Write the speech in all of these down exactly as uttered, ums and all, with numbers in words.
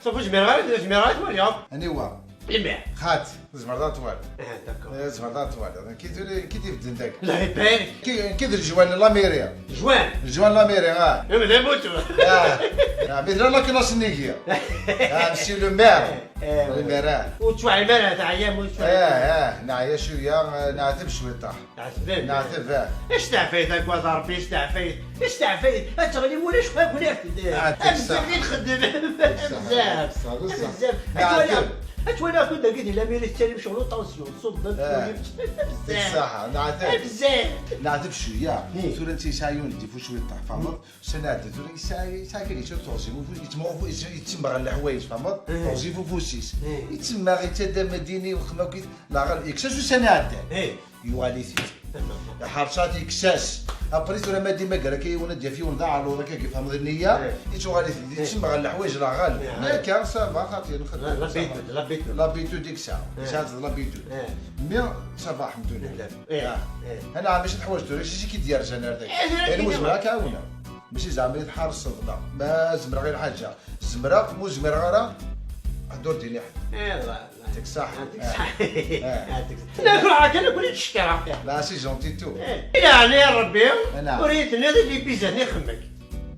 Safi, ur zmireɣ ara, ur zmireɣ ara ad t-waliɣ akk. Aniwa? Lmiɛ. Xati, tzemreḍ ad twaliḍ. Ah, d'accord. Eh, tzemreḍ ad twaliḍ. Nekki tura, nekki d ibedden dagi. Allah ibarik. Ki, ki d leǧwan n lamiri. Leǧwan? Leǧwan n lamiri, ah. Imi d amutu. Ah, ah, mi tella la classe nigi. Ah, monsieur le maire. Eh, le maire, ah. Ur tettwaɛim ara, teɛyam, ur tettwaɛim ara. Eh, eh, neɛya cwiya, eh, neɛteb cwiṭaḥ. Ɛetben. Neɛteb, ah. Isteɛfayet, agad Rebbi, isteɛfayet, isteɛfayet. Ad teɣlim ulac akk. Ah, am teksa. Bzzaf i nxeddem. Bzzaf. Bzzaf, bzzaf. Neɛteb. Ad twaliḍ, ad twaliḍ akk dagi di lamiri tettalim ccɣel uṭansyu, ṣubben, eh, tettalim. Bzzaf. Teksa, neɛteb. Bzzaf. Neɛteb cwiya. Hmm. Tura netta yesɛa yiwen n difu cwiṭaḥ, tfehmeḍ? Hmm. Sanaɛdda tura yesɛa, yesɛa kan yeččur teɣzi, yettemɣ-, yettemmeɣ leḥwayeǧ, tfehmeḍ? Hmm. Teɣzi ufus-is. Hmm. Yettemmeɣ, yettadam ddin-iw, xma akit. Laɣal, yekkes-as ussan iɛeddan. Eh. Yuɣal-it-id. Iḥerṣ-at, yekkes-as. Après tura ma d-imager akka yiwen ad d-yaf yiwen d aɛluḍ akka, yefhem d nniya, eh, yettuɣal-it-id. Eh. Yettemmeɣ leḥwayeǧ laɣal. Eh. Akka, ça va, xaṭi, nxeddem, ça va. L'habitude, l'habitude. L'habitude i yesɛa. Eh. Yesɛa-tt d l'habitude. Eh. Mais ça va, alḥemdulillah. Eh. Ah. Eh. Anɛam, acu teḥwaǧ tura? Acu i k-id-yerzan ar dagi? Eh, tura ayen ur zmireɣ ad k-ɛawneɣ. Mačči zeɛma i tḥerṣeḍ, la. Ma zemreɣ i lḥaǧa. Zemreɣ, ma ur zmireɣ ara, ad ur d-iniɣ ḥedd. Iwa. Yɛṭik ṣṣeḥḥa. Yɛṭik ṣṣeḥḥa. Eh. Yɛṭik ṣṣeḥḥa. La, ruḥ kan, nekkni ad ttcekkireɣ. La, c'est gentil tout. Eh. Ilaɛni a Rebbi, ur iyi-tenniḍ i lbizat-nni xemmek.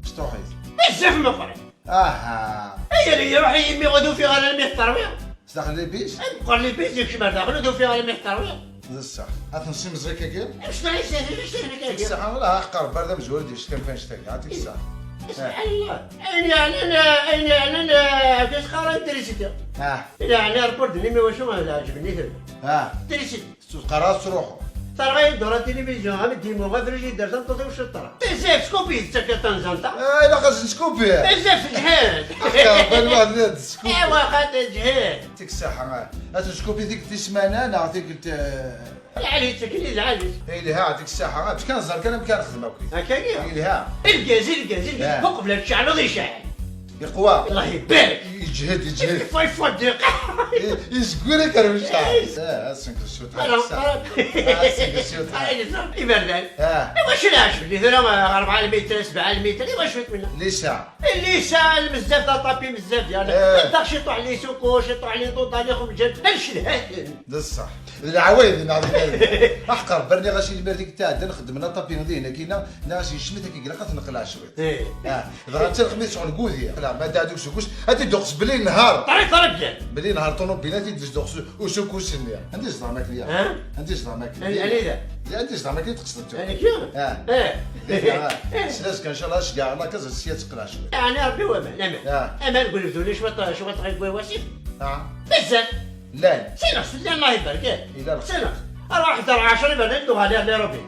Mecṭuḥit. Bezzaf meqqren. Aha. Ay, ay, iruḥ yimi ur d-ufiɣ ara almi terwiḍ. Sdaxel lbis? Ay, meqqer lbis, yekcem ar daxel, ur d-ufiɣ ara almi terwiḍ. D ṣṣeḥ. Ad ten-simẓi kagi? Mecṭuḥ, yectah-, yectah-, yectah-, yectah-. Ṣṣeḥ, wala aqerbar d amezwaru d-yeckan f annect-agi, ɛṭik ṣṣeḥ. Subḥan Allah. Ayen yeɛnan, ayen yeɛnan, eh, acu i s-qqaren, trisiti. Ah. Yeɛni airport-nni, mi wacu, eh, ɛeǧben-iten. Ah. Trisiti. Teqqar ad truḥu. Terɣa-yi-d ur la télévision, am ddimu, afrijider, tameṭṭut-iw ciṭṭer. Tizzaft, skupi, tettak tanzant-a. Ah, ilaq ad tt-neskupi. Tizzaft, teǧhed. Aqerbar waḥed ad teskupi. Iwa, xaṭi, teǧhed. Yɛṭik ṣṣeḥḥa, ah. Ad teskupi tikkelt di ssmana neɣ tikkelt, eh, Lɛali, ttaken-iyi-d lɛali. Ilha, yɛṭik ṣṣeḥḥa. Bes kan ẓer kan amek ara nexdem akk. Akka-yi. Ilha. Lgaz, lgaz, lgaz. Ah. Uqbel ad tceɛleḍ, icɛel. Yeqwa. Allah ibarek. Yeǧhed, yeǧhed. Ifa, ifa, ddiq. I-, yezgwer akerruc. Yes. Ah, ad senkeḍ cwiṭ. Ala, ṣṣeḥḥa. Ah, ad senkeḍ cwiṭ. Ah, iberdan. Ah. Iwacu lɛecb-nni tura, rebɛa lmitr, sebɛa lmitr, iwacu-t winna? Lisa. Lisa, bezzaf d aṭapi, bezzaf, yani. Eh. Ṭaṭax ciṭuḥ li suku, ciṭuḥ li ṭuṭa, li xemǧen, ad ncedha-ten. D ṣṣeḥ. D leɛwayed neɣ d aḥeqq Rebbi, rniɣ-as i lmirdik tɛeddan xeddmen aṭapi dihin akkin-a, nniɣ-as yecmet akka, ilaq ad t-neqleɛ cwiṭ. Eh. Ah, dɣa netta lexmis sɣen gudi. La, ma d-ɛeddu usukkus, ad t-id-duqes belli nnehar. Ṭriq, ṭriq kan. Belli nnehar ṭunubilat i d-tesduqes usukus-nni. Anda i zedɣen akli? Ha? Anda i zedɣen akli? Ani, anida? Anda i zedɣen akli tqesdeḍ? Ani kya? Ah. Eh. Slas kan, inchallah, ad ceggɛeɣ la case, ad s-yad teqleɛ cwiṭ. Ɛni Rebbi waman, aman. Ah. Aman deg unebdu cwiṭ, cwiṭ ɣer wasif. Ah. Bezzaf. Llan. Sinax, llan, Allah ibarek, eh. Yella lxir. Sinax. Aruḥ ḥder ɛecra iberdan d uɣali ar Nairobi.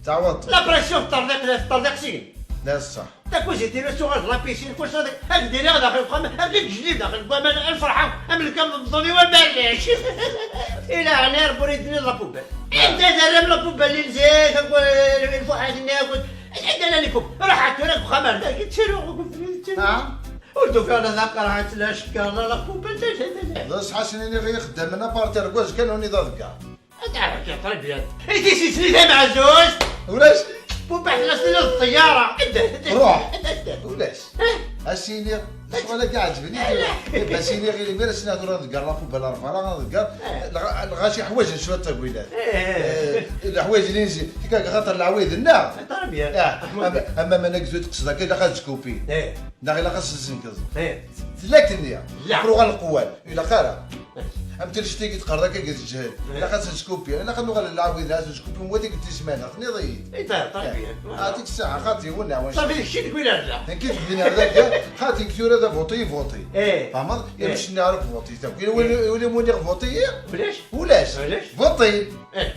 Tɛawdeḍ. La pression teṭṭerḍiq, teṭṭerḍiq syin. D ṣṣeḥ. Takuzit-inu tuɣal d la piscine, kul ṣṣadik, ad d-iliɣ daxel uxxam, ad d-ǧliɣ daxel n waman, ad ferḥeɣ, am lkam d umḍuni wa mallac. Ila ɛni Rebbi ur yi-d-tenniḍ la poubelle. Ah. Anda terram la poubelle n zik, akked lfuḥat-nni, akked, anda llan la poubelle? Ruḥ tura deg uxxam ar dagi, ttaruɣ, akked, ttaruɣ. Ah. Ur d-ufiɣ la taqerɛet, la ccekkeṛ, la la poubelle, la, la, la, la. D ṣṣeḥ, ad sen-iniɣ i ixeddamen, aparti argaz kan ur niḍ aḍegger. Ad aɣ-k très bien. I tissit-nni tameɛzuzt? Ulac. Pupa, tella tella d ṭṭeyyara. Ruḥ. Ulac. Eh? Ad s-iniɣ, ccɣel-agi ɛeǧben-iyi. Eh, bas iniɣ i lemir, ad s-iniɣ tura aḍegger la poubelle ar berra, aḍegger. Eh. Lɣa-, lɣaci ḥwaǧen cwiṭ tagilat. Eh. Eh, leḥwayeǧ-nni n zik, tika xaṭer leɛwayed-nneɣ. Très bien. Ah, ama, ama ma nagzu teqsed akka, ilaq ad tkupi. Eh. Neɣ ilaq ad s-tessenkeḍ. Eh. Tella akken-nni. La. Ur uɣal lqewwal. Ilaq ara. Eh. Am tellect-agi teqqareḍ akka deg tejhed. Eh. Ilaq ad tt-neskupi. Ilaq ad nuɣal lɛawid, ad tt-neskupi, mwat i yetti ssmana. Tenniḍ-iyi. Eh, très bien. Ah, yɛṭik ṣṣeḥḥa, xaṭi, wenneɛ, wenneɛ. Ṣafi, d kečč i d win ar da. Nekk i d win ar da, xaṭi, tura d avuṭi, vuṭi. Eh. Tfehmeḍ? Eh. Ulac nniɣ ara vuṭi. Ulac. Ulac. Vuṭi. Ulac. Vuṭi. Eh.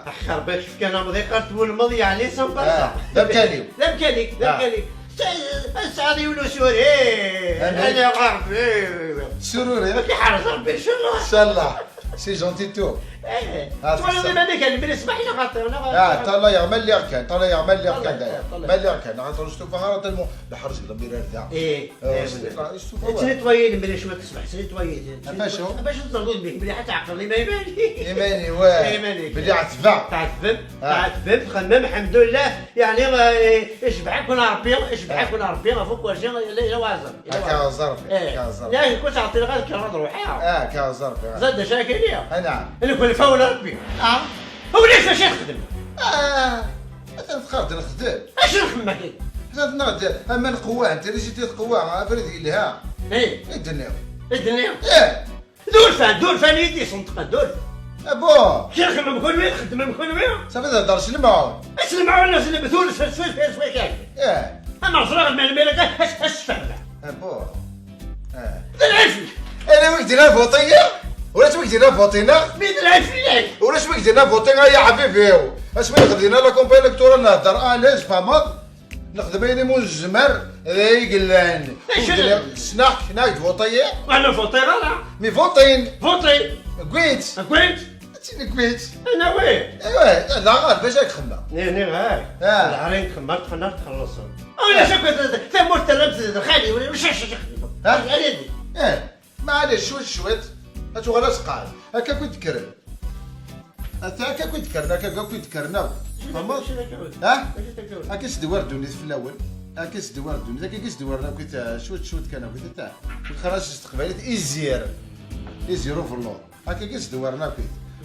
Axir bak fkan amḍiq ar twulmeḍ, yeɛni s ambersa. Ah, d amkan-iw. D amkan-ik, d amkan-ik. Tesɛiḍ yiwen usurir. Ala Rebbi. Sururi. Ad k-iḥrez Rebbi, inchallah. Inchallah. C'est gentil tout. Eh, ah, twalaḍ iman-ik a Lmir, smaḥ-iyi xaṭi, neɣ ah, ṭalayeɣ ma lliɣ kan, ṭalayeɣ ma lliɣ kan, ṭalayeɣ, ṭalayeɣ. Ma lliɣ kan, xaṭer ur stufaɣ ara tellement, lḥerǧ d lmir ar da. Eh, eh, ttnitwayi Lmir cwiṭ, smaḥ, ttnitwayi. Ɣef acu? Bac ad teẓreḍ udem-ik mliḥ, ad tɛeqleḍ iman-ik. Iman-iw, eh. Iman-ik. Belli ɛetbeɣ. Tɛetbem, ah, tɛetbem, txemmem, lḥemdullah, yeɛni, eh, icbeḥ-iken Ṛebbi, icbeḥ-iken Ṛebbi, ɣef wakk werǧin, yella, yella waɛzem. Akka ẓerfi, akka ẓerfi. Yak kul tɛeṭṭileɣ ad kkreɣ ad ruḥeɣ. Akka ẓerfi. Ẓad d acu ara k-iniɣ? Anɛam. Lkulfa ula Rebbi. Ah. Ulac acu i texdem. Ah. Atan txar-d nexdem. Acu nxemmem akin? Atan tneɣ-d aman qewwa, anti li jiti tqewwa, abrid yelha. Eh. I d-nniɣ. I d-nniɣ? Eh. D urfan, d urfan i yi-d-isenṭqen, d urfan. Ah bon? Kra xemmem kunwi, txeddmem kunwi? Safi thedder s lemɛun. S lemɛun, s lemɛun, tul, s, s, s, s, s, Eh. Ama ẓriɣ melmi ara as, as fehmeɣ. Ah bon? Eh. D lɛib-ik. Ala wi k-d-yennan votiya? Ulac wi k-d-yennan votina? Mi d lɛib fell-ak. Ulac wi k-d-yennan votiya, ya ḥbibi-w. Asmi i d-yennan la campagne électorale nhedder, ah, la tfehmeḍ? Nexdem ayen imu nezmer, d ay yellan. Acu? Ssneɣ-k, nag d votiya? Ana votiɣ ara. Mi votin? Votin. Gwit. Gwit. Ad tili gwit. Ana wi? Ewa, la ɣer, bac ad xemma. Ni, ni ɣer. Ah. Lɛar i txemma, txemma, txelleṣ. Ulac akk tamurt terramt d lxali, ulac acu xedmeɣ. Ha? Lxali. Eh, maɛlic, cwiṭ, cwiṭ. Ad tuɣal ad tqal. Akka akk i d-kkren. Akka, akka akk i d-kkren, akka, akka akk i d-kkren akk. Tfehmeḍ? Ha? Akka i s-d-iwar ddunit fell-awen. Akka i s-d-iwar ddunit, akka i s-d-iwar akk, eh, cwiṭ, cwiṭ kan akk, eh. Ur xalas s teqbaylit, izir. Izir ubelluḍ. Akka i s-d-iwar akk.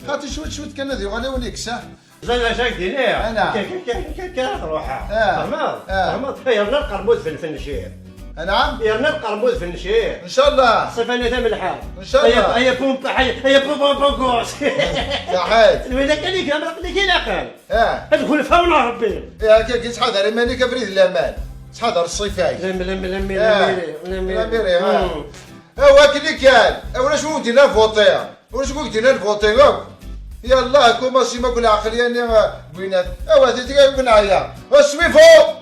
Xaṭi cwiṭ, cwiṭ kan ad yuɣal i wen-iksaḥ. Ẓan acu ak-d-iniɣ? Ana. Ka, ka, ka, ka, ka, ruḥeɣ. Ah. Tfehmeḍ? Ah. Tfehmeḍ? Yerna lqermud f, f nnecir. Anɛam? Yerna lqermud f nnecir. Ncallah. Ṣṣifa-nni tamelḥant. Ncallah. Aya, aya pum-, aya, aya pum-, pum-, pum-, gos. Saḥit. Lwila kan i grammer aql-ik ilaqen. Ah. Ad kulfawen a Rebbi. Eh, akka, ttḥadar iman-ik abrid n laman. Ttḥadar ṣṣifa-k. Lem, lem, lem, ah, lem, lem, lem, lem, ah. Hmm. Awa, akken i kan. Awa, acu ur d-yenna votiɣ? Ulac wi k-d-yennan votiɣ akk. Yallah, kumaṣi ma kul ɛqel yani, ah, gwinat. Awa, ti tga kul ɛya. Aswifu!